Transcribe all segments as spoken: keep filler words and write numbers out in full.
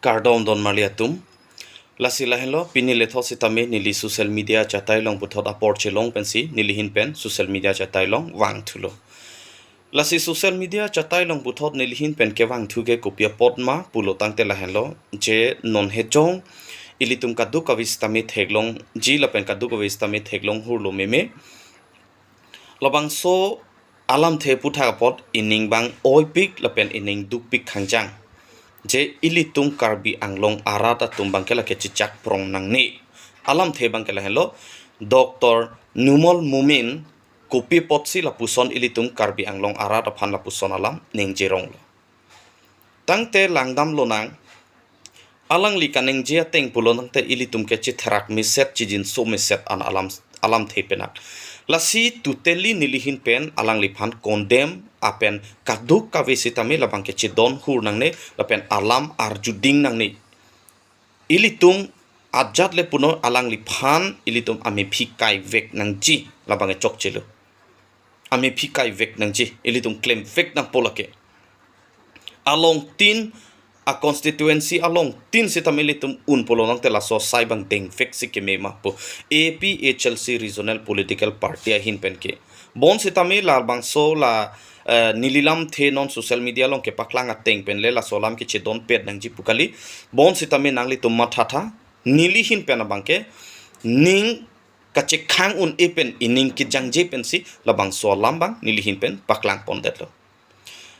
Kardom don marli atum. Lasi lahenlo, pini lethot sitame neli social media chatai along puthot apor chelong pensi nelihin pen social media chatai along vangthulo. Lasi social media chatai along puthot nelihin pen kevangthu ke kopi apot ma pulo tangte lahenlo, je non hejong ilitum kadokave sitame theklongji lapen kadokave sitame theklong hurlo meme. Labangso alamthe aputhak apot ining bang oipik lapen ining dukpik khangjang. Je ilitum Karbi Anglong arat atum bangke lake chechak prong nangne. Alamthe bangke lahenlo, Doctor Numal Momin kopi apotsi lapuson ilitum Karbi Anglong arat aphan lapuson alam ningjeronglo. Tangte langdam lonang, alangli kaningje ateng pulo tangte ilitum ke chetherak meset, chejinso meset an alam, alamthe penak. Lasi totally nelihin pen alangliphan condemn apen kadokave sitame labangke chedon hur nangne lapen alam arjuding nangne. Ilitum ajat le punon alangliphan ilitum amephi kaivek nangji labangke chokchelo. Amephi kaivek nangji, ilitum klemvek nangpo lake. Alongtin, a constituency alongtin sitame ilitum un pulo tangte laso asai bang dengvek si keme ma pu. A P H L C Regional Political Party ahin pen ke. Bon sitame labangso la, eh, neli lamthe non social media along kepaklang ateng pen le laso alam kechedon pet nangji pu kali. Bon sitame nanglitum mathatha, nelihin pen abangke ning kachekhang un-e pen ining kejangje pensi labangso alam bang nelihin pen paklang pondetlo.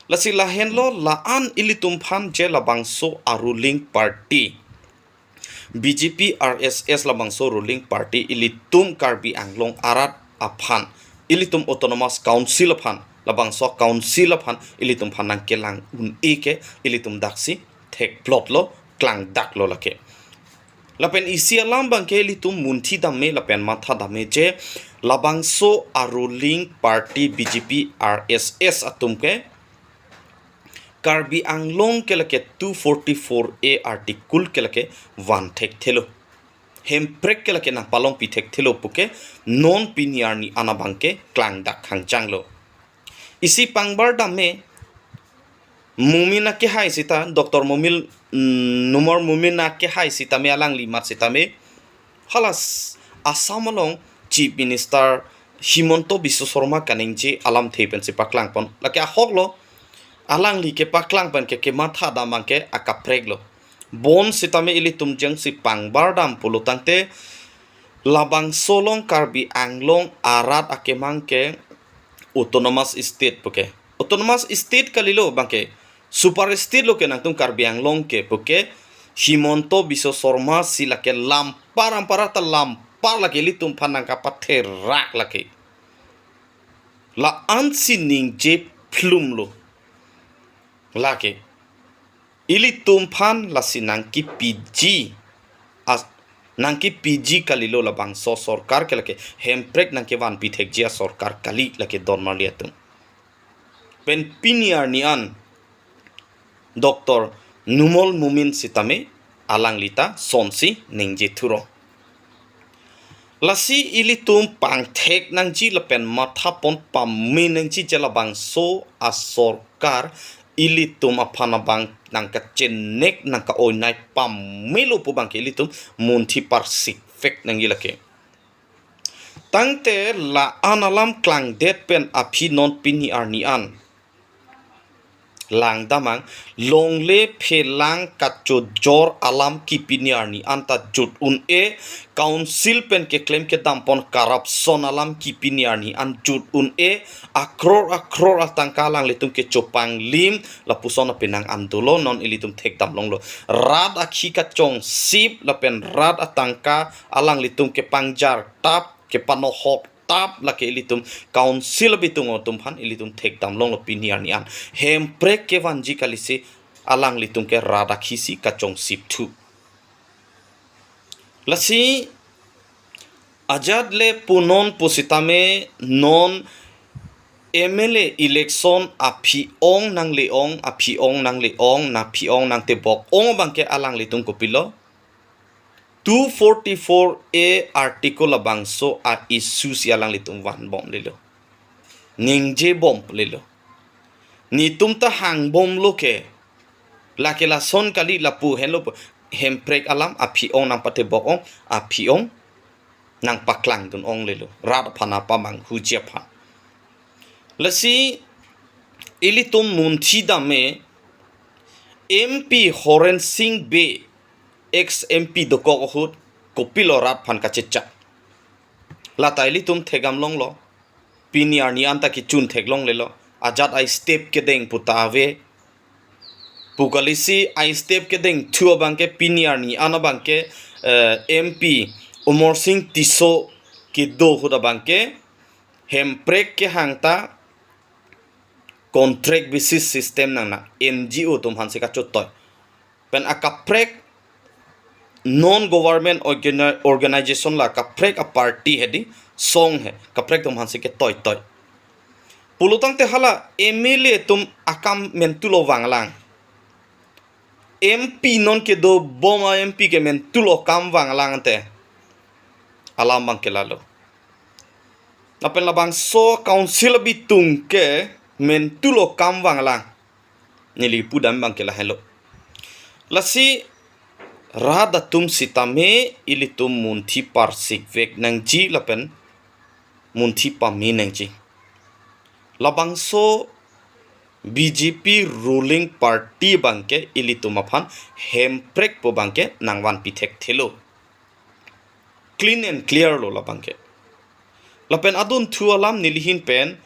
Lasi lahenlo, la-an ilitum aphan je labangso a ruling party, B J P R S S labangso ruling party ilitum Karbi Anglong arat aphan, ilitum Autonomous Council aphan, labangso council aphan ilitum aphan nangkelang un-e ke ilitum daksi thekplotlo, klangdaklo lake. Lapen isi alam bangke ilitum munthi dam me lapen matha dam me je labangso a ruling party B J P R S S atum ke Karbi Anglong ke lake two forty-four A article ke lake van thekthelo. Hemprek ke lake nangpalongpi thekthelo puke non pini arni an abangke klangdak khangjanglo. Isi pangbar dam me, Momin akehai sita, Doctor Momin, mm, Numal Momin akehai sitame alangli mat sitame, halas Assam along Chief Minister Himanta Biswa Sarma kaningje alamthe pensi paklangpon. Lake ahoklo, alangli kepaklang pen ke kematha dam bangke akapreklo. Bon sitame ilitum jengsi pangbar dam pulo tangte labangso along Karbi Anglong arat akemang ke Autonomous State puke. Autonomous State kalilo bangke, super state lo ke nangtum Karbi Anglong ke puke. Himanta Biswa Sarma si lake lampar ampar ta lampar lake ilitum aphan nangkapatherak lake. La-an si ningje phlumlo. Lake ilitum aphan lasi nangkipiji, as, nangkipiji kalilo labangso sorkar ke lake hemprek nangkevanpi thekji asorkar kali lake don marli atum. Pen pini arni an Doctor Numal Momin sitame alangli ta sonsi ningje thurong. Lasi ilitum pangthek nangji lapen mathapon pame nangji je labangso asorkar ilitum aphan abang nangkachenek nangka-oinai pamelo pu bangke ilitum munthi parsikvek nangji lake. Tangte la-an alam klangdet pen aphi non pini arni an langdamang, longle phelang kachojor alam kipini arni anta jut un-e, council pen keklem kedampon corruption alam kipini arni an jut un-e, akror akror atangka alanglitum kechopanglim, lapuson apenang an dolo non ilitum thekdam longlo. Rat akhi kachongsip lapen rat atangka alanglitum kepangjartap, kepanohok tap lake ilitum council abitung atum aphan ilitum thekdam longlo pini arni an. Hemprek kevanji kalisi alanglitum ke rat akhisi kachongsip thu. Lasi ajat le punon pusitame non M L A election aphi-ong nangle-ong, aphi-ong nangle-ong, na aphi-ong nangtebok-ong bangke alanglitum kopilo. Two forty-four A article labangso a-issue si alanglitum vanbom lelo. Ningjebom lelo. Netum ta hangbomlo ke. Lake lason kali, lapu henlo pu. Hemprek alam aphi-ong nangpatebok-ong, aphi-ong nangpaklangdun-onglelo rat aphan apamanghuji aphan. Lasi ilitum munthi dam me, M P Horen Sing Bey, ex M P dokok ahut, kopilo rat aphan kachechak. Lata ilitum thekdam longlo. Pini arni anta kechun theklonglelo. Ajat a-step kedeng puta ave pu kalisi, a-step kedengthu abangke pini arni an abangke, eh, M P Amarsing Tisso kedo ahut abangke, Hemprek kehang ta contract basis system nangne, N G O atum aphansi kachotoi. Pen akaprek non government organi-, organization, la kaprek a-party hedi, song he, kaprek atum aphansi ketoitoi. Pulotangte hala M L A atum akam mentulo vanglang. M P non kedobom a-M P ke mentulo kam vanglang ante. Alam abangke lalo. Lapen labangso council abitung ke mentulo kam vanglang. Neli pudam abangke lahenlo. Lasi rat atum sitame ilitum munthi parsikvek nangji lapen munthi pame nangji. Labangso B J P ruling party abangke ilitum aphan Hemprek pu abangke nangvanpi thekthelo. Clean and clear lo labangke. Lapen adunthu alam nelihin pen,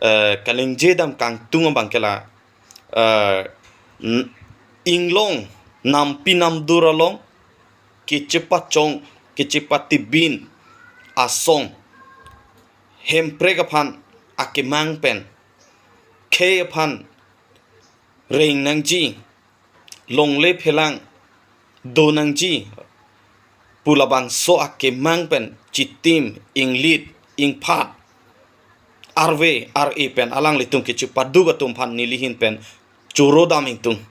eh, kaningje dam kangtung abangke la, eh, n-, inglong nampi namdur along kechepachong, kechepatibin asong, Hemprek aphan akemang pen, khei aphan reng nangji, longle phelang do nangji pu labangso akemang pen chitim, inglit, ingphat, arve, ar-e pen alanglitum kechepaduk atum aphan nelihin pen choro dam ingtung.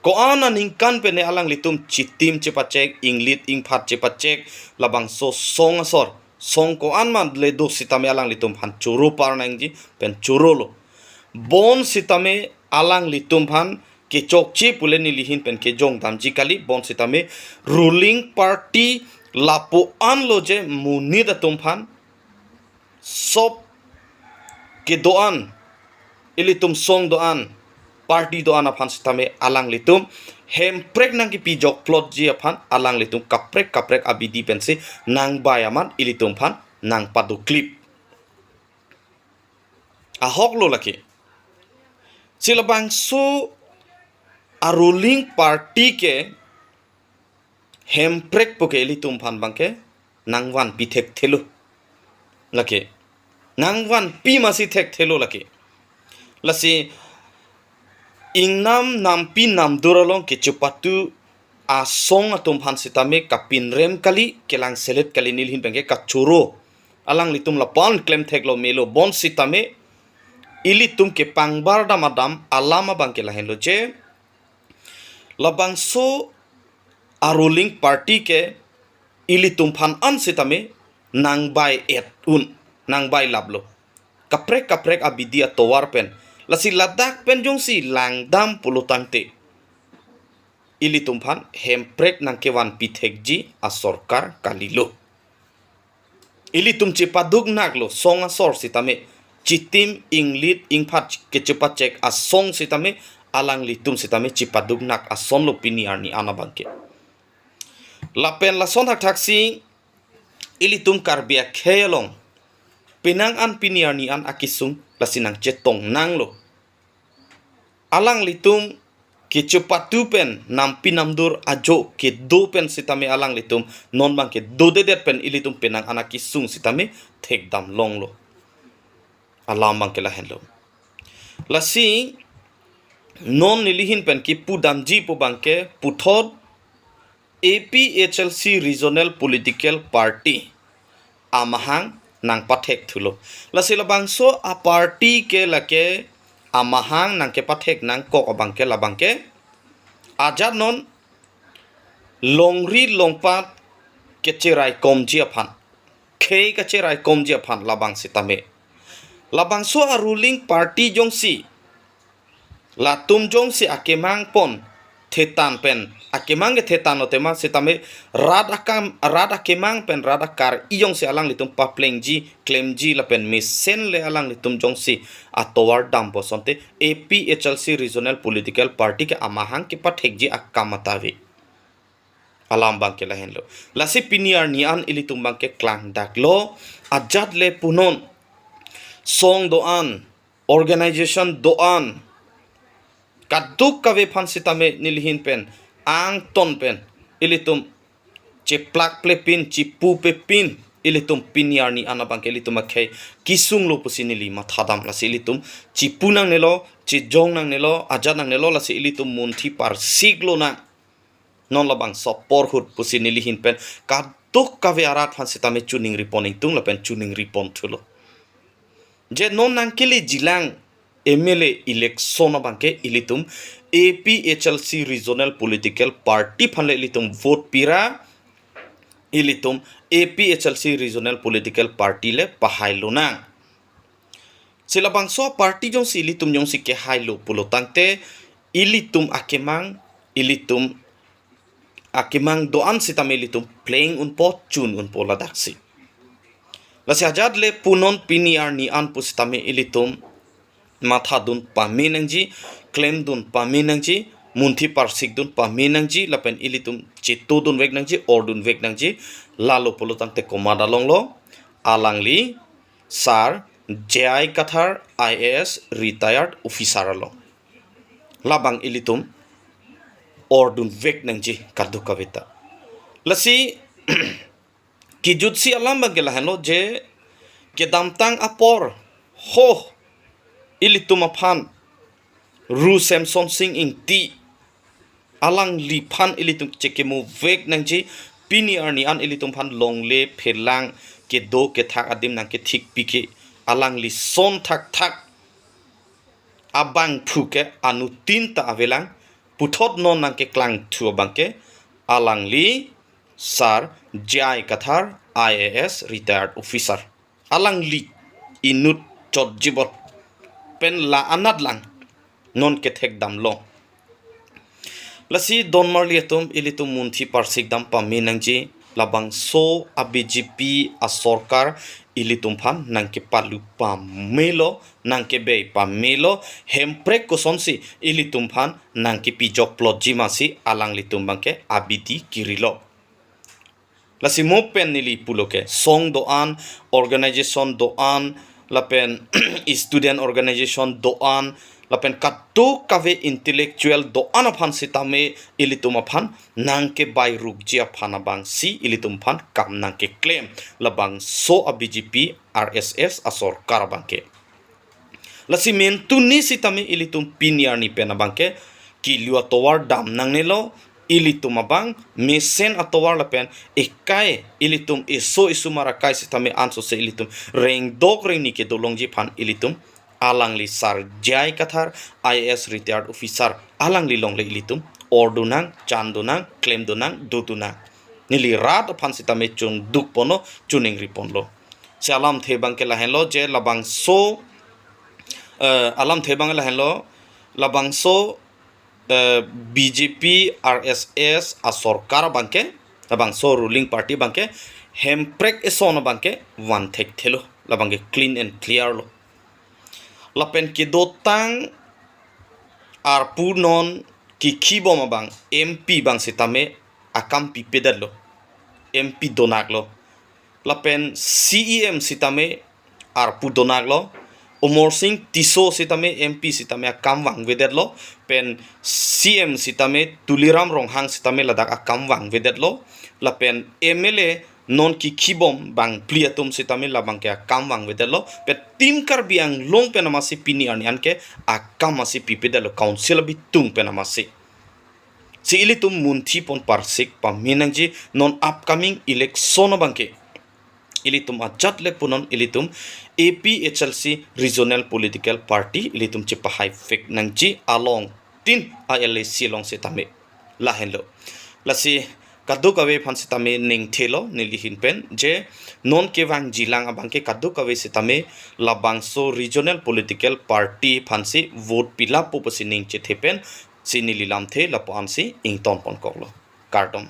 Ko-an aningkan pen ne alanglitum chitim chepachek, inglit ingphat chepachek, labangso song asor, song ko-an ma le do sitame alanglitum aphan choro par nangji pen chorolo. Bonsitame alanglitum aphan kechokche pule nelihin pen kejong damji kali, bonsitame ruling party lapu-an lo je monit atum aphan, sop kedo-an, ilitum song do-an, party do-an aphan sitame alanglitum Hemprek nangkepijok plotji aphan alanglitum kaprek kaprek abidi pensi nangbai amat ilitum aphan nangpaduklip. Ahok lo lake. Si labangso a-ruling party ke Hemprek pu ke ilitum aphan abangke nangvanpi thekthelo. Lake. Nangvanpi masi thekthelo lake. Lasi ingnam nampi namdur along kechepatu asong atum aphan sitame kapinrem kali, kelangselet kali, nelihin abangke kachoro. Alanglitum lapu-an klemtheklo melo, bonsitame ilitum kepangbar dam adam alam abangke lahenlo je, labangso a-ruling party ke ilitum aphan an sitame nangbai-et un, nangbai laplo. Kaprek kaprek abidi atovar pen. Lasi ladak pen jongsi langdam pulotangte, ilitum aphan Hemprek nangkevanpi thekji asorkar kalilo. Ilitum chepaduk naklo song asor sitame, chitim, inglit, ingphat kechepachek asong sitame, alanglitum sitame chepaduk nak asonlo pini arni an abangke. Lapen lason thakthaksi ilitum Karbi akhei along penang an pini arni an akesung lasi nangchetong nanglo. Alanglitum kechepatu pen nampi namdur ajo kedo pen sitame alanglitum non abangke dodedet pen ilitum penang an akesung sitame thekdam longlo. Alam abangke lahenlo. Lasi non nelihin pen kepudamji pu abangke puthot A P H L C Regional Political Party amahang nangpathekthulo. Lasi labangso a-party ke lake amahang nangkepathek nangkok abangke labangke ajat non longri longpat kecheraikomji aphan, khei kacheraikomji aphan labang sitame. Labangso a-ruling party jongsi Latum jongsi akemang pon thetan pen, akemang ke thetan lo tema sitame rat akam, rat akemang pen rat akar ijongsi alanglitum paplengji, klemji lapen mesen le alanglitum jongsi atovar dampo asonte A P H L C Regional Political Party ke amahang kepathekji akam atave. Alam abangke lahenlo. Lasi pini arni an ilitum abangke klangdaklo, ajat le punon, song do-an, organization do-an, kadokave aphan sitame nelihin pen, angton pen, ilitum cheplakplepin, chipupepin, ilitum pini arni an abangke ilitum akhei kesunglo pusi neli mathadam. Lasi ilitum chipu nangnelo, chejong nangnelo, ajat nangnelo, lasi ilitum munthi parsik lonang. Non labangso apor ahut pusi nelihin pen kadokave arat aphan sitame choningripon ingtung lapen choningripon thulo. Je non nangkelejilang M L A election abangke ilitum A P H L C Regional Political Party aphan le ilitum vote pira, ilitum A P H L C Regional Political Party le pahai lonang. Si labangso party jongsi ilitum jongsi kehailo pulo tangte, ilitum akemang, ilitum akemang do-an sitame ilitum pleng unpo, chun unpo ladaksi. Lasi ajat le punon pini arni an pusitame ilitum mathadun pame nangji, klemdun pame nangji, munthi parsikdun pame nangji, lapen ilitum chetodunvek nangji, ordunvek nangji, lalo pulo tangte komat along lo, alangli Sir J I Kathar I A S retired officer along. Labang ilitum ordunvek nangji kadokave ta. Lasi kejutsi alam abangke lahenlo je kedamtang apor ho ilitum aphan Ru Semson Sing Ingti alangliphan ilitum chekemuvek nangji, pini arni an ilitum aphan longle phelang kedo kethak adim nangkethikpi ke alangli son thakthak abangphu ke anuttin ta avelang, puthot non nangkeklangthu abangke alangli Sir J I Kathar I A S retired officer. Alangli inut chotjibot pen la anatlang non kethekdamlo. Lasi donmarli atum, ilitum munthi parsikdam pame nangji, labangso a B J P asorkar ilitum aphan nangkepalu pamelo, nangkebei pamelo, Hemprek kosonsi ilitum aphan nangkepijokplotji masi alanglitum abangke abidi kirilo. Lasi mo pen neli pulo ke, song do-an, organization do-an, lapen student organization do-an, lapen kadokave intellectual do-an aphan sitame ilitum aphan nangkebairukji aphan abangsi ilitum aphan kam nangkeklem labangso a B J P, R S S asorkar abangke. Lasi mentuni sitame ilitum pini arni pen abangke kelu atovar dam nangnelo, ilitum abang mesen atovar lapen ekai ilitum eso esomar akai sitame ansose ilitum rengdok rengni kedo longji aphan ilitum alangli Sir J I Kathar I A S retired officer alangli longle ilitum ordunang, chandunang, klemdunang, dodunang. Neli rat aphan sitame chunduk ponlo, choningri ponlo. Si alamthe abangke lahenlo je labangso, eh, alamthe abang lahenlo, labangso, eh, B J P R S S asorkar abangke, labangso ruling party abangke Hemprek eson abangke van thekthelo, labangke clean and clear lo. Lapen kedotang arpu non kikhibom abang M P abang sitame akam pipedetlo, M P donaklo. Lapen C E M sitame arpu donaklo. Amarsing Tisso sitame M P sitame akam vangvedetlo. Pen C M sitame Tuliram Ronghang sitame ladak akam vangvedetlo. Lapen M L A non kikhibom bangphli atum sitame labangke akam vangvedetlo. Pen Team Karbi Anglong pen amasi pini arni anke akam asi pipedetlo, council abitung pen amasi. Si ilitum munthi pon parsik pame nangji, non upcoming election abangke ilitum ajat le punon ilitum A P H L C regional political party ilitum chepahaivek nangji along tin a L A C along sitame lahenlo. Lasi kadokave aphan sitame ningthelo neli ahin pen, je non kevangjilang abangke kadokave sitame labangso regional political party aphansi vote pilapo pusi ning chethe pensi neli lamthe lapu-ansi ingtonponkoklo. Kardom.